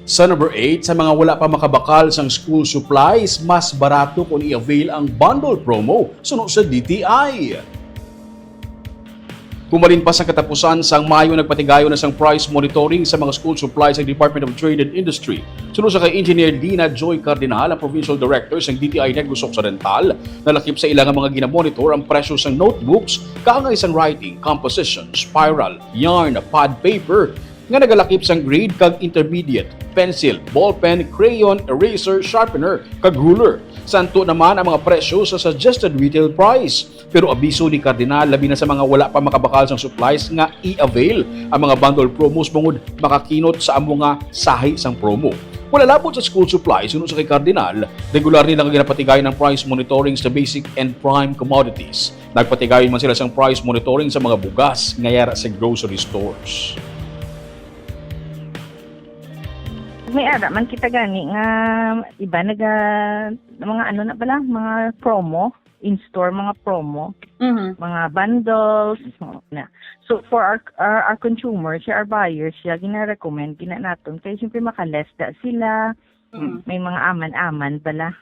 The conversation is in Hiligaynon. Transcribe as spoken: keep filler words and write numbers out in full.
Sa number eight, sa mga wala pa makabakal sang school supplies, mas barato kon i-avail ang bundle promo suno sa D T I. Kumalin pa sa katapusan sang Mayo, nagpatigayon na sang price monitoring sa mga school supplies ang Department of Trade and Industry. Suno sa kay Engineer Lina Joy Cardinal, ang Provincial Director sang D T I Negros Occidental, nalakip sa ila nga mga ginamonitor ang presyo sang notebooks, kaangay sang writing, composition, spiral, yarn, pad paper, nga nagalakip sang grade kag intermediate, pencil, ballpen, crayon, eraser, sharpener, kag ruler. Santo naman ang mga presyo sa suggested retail price. Pero abiso ni Cardinal, labi na sa mga wala pa makabakal sang supplies, nga i-avail ang mga bundle promos bangod makakinot sa amo nga sahi sang promo. Wala labot sa school supplies, suno sa kay Cardinal, regular nila nga ginapatigayon ang price monitoring sa basic and prime commodities. Nagpatigayon man sila sang price monitoring sa mga bugas nga yara sa grocery stores. May ara man kita gani nga iba naga, mga ano na bala, mga promo, in-store, mga promo, Mhm. mga bundles, na. So for our, our, our consumers, our buyers, siya gina-recommend gina naton kay siyempre maka-less da sila. Mhm. May mga aman-aman bala.